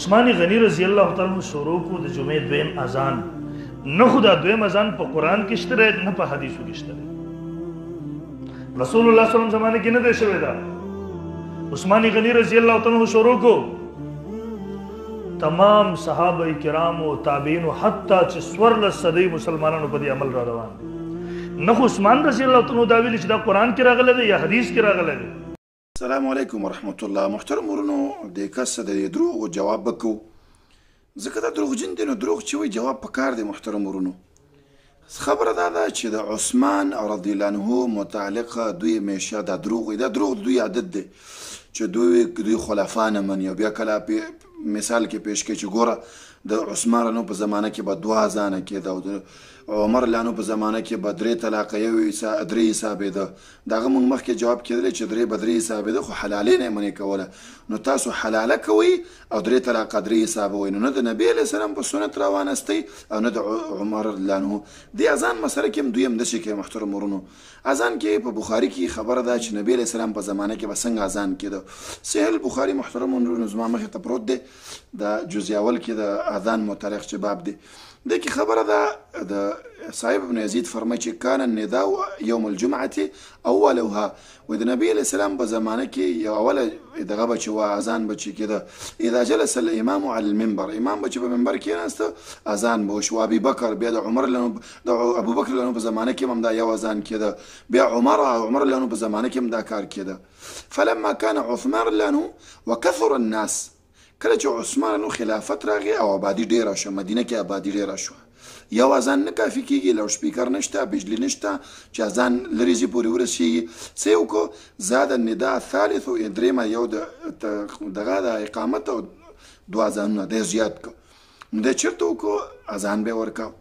عثمان غنی رضی الله تعالی عنہ شروع کو د جمعې دویم اذان، نه خو دا دویم اذان په قرآن کې شته نه په حدیثو کې شته. رسول الله صلی الله علیه وسلم زمانه کې نه دی شوی دا. عثمان غنی رضی الله تعالی عنہ شروع کو، تمام صحابه کرام او تابعین او حتی چې 14 صدۍ مسلمانانو په دې عمل را روان دي. نه خو عثمان رضی الله تعالی عنہ دا ویلي چې دا قرآن کې راغلی دی یا حدیث کې راغلی دی. السلام علیکم ورحمت الله. محترم ورونو، د کس د دروغو جواب به کوو، ځکه دا دروغجن دی، نو دروغ چې وایي جواب پکار دی. محترم ورونو، خبره دا ده چې د عثمان رضی الله عنه متعلق دوی همیشه دا دروغ وایي. دا دروغ دوی عادت دی چې دوی خلفا نه مني، او بیا کله مثال کې پیش کوي چې ګوره د عثمان رانو په زمانه کې به دوه اذانه کېده، او د عمر لانو په زمانه کې به درې طلاقه یو درې حسابېده. د هغه موږ مخکې جواب کېدلی چې درې به درې حسابېده، خو حلالې نه یې منې کوله. نو تاسو حلاله کوئ او درې طلاقه درې حسابوئ، نو نه د نبي علیه السلام په سنت روانستئ او نه د عمر رضی الله عنه. دې اذان مسله کې هم دوی هم داسې کوي. محترم ورونو، اذان کې په بخاري کې خبره ده چې نبي علیه السلام په زمانه کې به څنګه اذان کېده. صحیح البخاري محترم ورونو زما مخې ته پروت دی، د جزء اول کې د اذان متعلق چې باب دی، دې کې خبره ده د صاحب ابن یزید فرمایي چې کان النداء یوم الجمعة اولها، و د نبی علیه السلام په زمانه کې یو اوله دغه به چې وه اذان به چې کېده، اذا جلس الامام على المنبر، امام به چې په منبر کېناسته اذان به وشو. ابي بکر بیا د عمر د ابوبکر لنو په زمانه کې هم دا یو اذان کېده، بیا عمر او عمر لنو په زمانه کې هم دا کار کېده. فلما كان عثمان لنو وكثر الناس، کله چې عثمان نو خلافت راغی او آبادي ډېره شوه، مدینه کې آبادي ډېره شوه، یو اذان نه کافي کېږي، لاوډسپیکر نشته، بجلی نشته چې اذان لرې ځای پورې ورسېږي. څه یې وکړو؟ زاد النداء الثالث، درېیمه یو دغه د اقامت او دوه اذانونه دی زیات کړو. نو دی چېرته وکړو؟ اذان به یې ورکاو.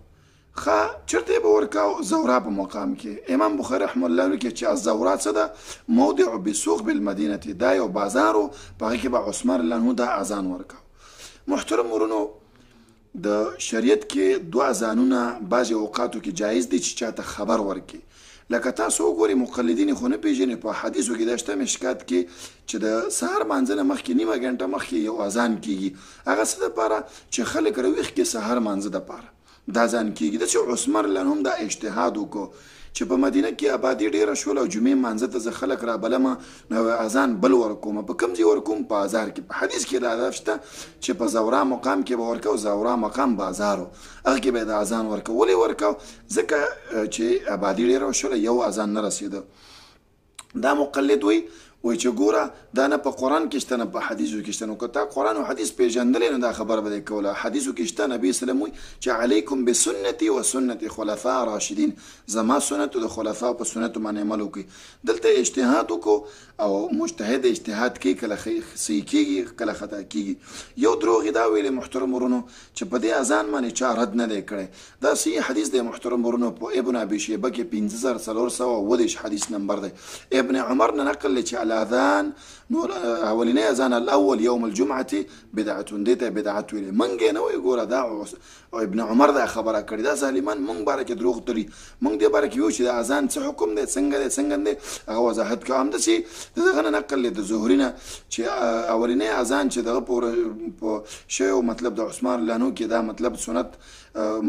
ښه چېرته یې به ورکاو؟ زورا په مقام کې. امام بخاري رحمه الله لیکي چې الزورا څه ده؟ موضع بسوق بالمدینة، دا یو بازار و، په هغه کې به عثمان رضی الله عنه دا اذان ورکاو. محترم ورونو، د شریعت کې دوه اذانونه بعضې اوقاتو کې جایز دي چې چاته خبر ورکړي. لکه تاسو وګورئ، مقلدین خو نه پېژني، په حدیثو کې دا شته مشکات کې چې د سهار مانځه نه مخکې نیمه ګنټه مخکې یو اذان کېږي، هغه څه دپاره چې خلک راویښ کړي سهار مانځه دپاره دا ځان کېږي. داسې عثمان رضی الله عنه هم دا اجتهاد وکړو چې په مدینه کې آبادي ډېره شوله او جمعې مانځه ته زه خلک رابلمه، نو اذان بل ورکوم. په کوم ځای ورکوم؟ په بازار کې. په حدیث کې دا شته چې په زورا مقام کې به ورکاو، زورا مقام بازار و، هغه کې به یې د اذان ورکاو. ولې ورکاو؟ ځکه چې آبادي ډېره وشوله، یو اذان نه رسېده. دا مقلد وایي چې ګوره دا نه په قرآن کې شته نه په حدیثو کې شته. نو که تا قرآن او حدیث پېژندلی نو دا خبره به دې کوله. حدیثو کې شته، نبی سلام وایي چې علیکم بسنتي و سنت خلفاء راشدین، زما سنت او د خلفاء په سنتو باندې عمل وکړئ. دلته اجتهاد وکړو او مجتهد اجتهاد کوي، کله صحیح کېږي کله خطا کېږي. یو دروغ یې دا ویلې محترم ورونو چې په دې اذان باندې چا رد نه دی کړی. دا صحیح حدیث دی محترم ورونو، په ابن ابي شیبه کې 5437 حدیث نمبر دی. ابن عمر نه نقل دی چې الاذان نو اولنی اذان الاول یوم الجمعة بدعة، دې ته بدعت ویلې. مونږ یې نه وایو، ګوره دا ابن عمر دا خبره کړې، دا ظالمان مونږ باره کې دروغ تړي. مونږ دې باره کې ویو چې د اذان څه حکم دی، څنګه دی څنګه دی، هغه وضاحت کوو. همداسې د دغه نه نقل دی د زهري نه چې اولنی اذان چې دغه په شوی مطلب د عثمان رضی الله عنه کې دا مطلب سنت،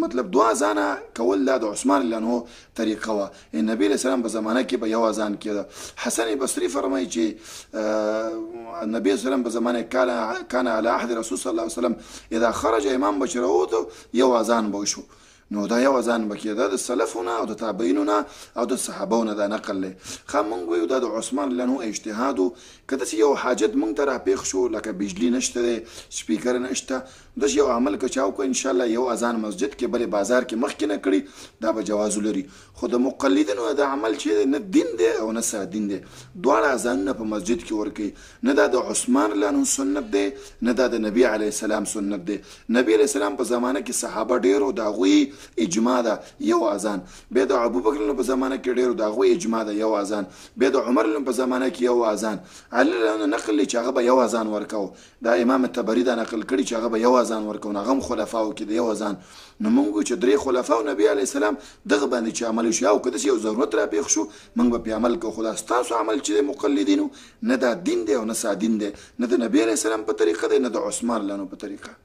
مطلب دوه اذانه کول دا د عثمان رضی الله عنه طریقه وه. نبی علیه السلام په زمانه کې به یو اذان کېده. حسن بصري فرمایي چې نبی علیه السلام په زمانه کان علی عهد رسول صلی الله علیه وسلم اذا خرج امام به چې راووت یو اذان به وشو. نو دا یو اذان به کېده د سلفو نه او د تابعینو نه او د صحابو نه دا نقل دی. ښه مونږ وایو دا د عثمان رضی الله عنه اجتهاد و. که داسې یو حاجت مونږ ته راپېښ شو، لکه بجلی نشته دی، سپیکر نشته، داسې یو عمل که چا وکړو انشاءالله یو اذان مسجد کې بلې بازار کې مخکې نه کړي دا به جواز ولري. خو د مقلدینو دا عمل چې دی نه دین دی او نه سادین دی، دواړه اذانونه په مسجد کې ورکوي. نه دا د عثمان رضی الله عنه سنت دی، نه دا د نبی علیه السلام سنت دی. نبی علیه السلام په زمانه کې صحابه ډېر و، د هغوی اجماع ده یو اذان. بیا د ابوبکر په زمانه کې ډېرو د هغوی اجماع ده یو اذان. بیا د عمر په زمانه کې یو اذان. علي رضی نقل لري چې هغه به یو اذان ورکاو، دا امام طبري دا نقل کړي چې هغه به یو اذان ورکاو، نو هغه هم خلفاو کې د یو اذان. نو موږ چې درې خلفاو نبي علیه السلام دغه باندې چې عمل وشي او که داسې یو ضرورت را پېښ شو موږ به پرې عمل کوو. خو دا ستاسو عمل چې دی مقلدینو، نه دا دین دی او نه سا دین دی، نه د نبي علیه السلام په طریقه دی، نه د عثمان لانو په طریقه.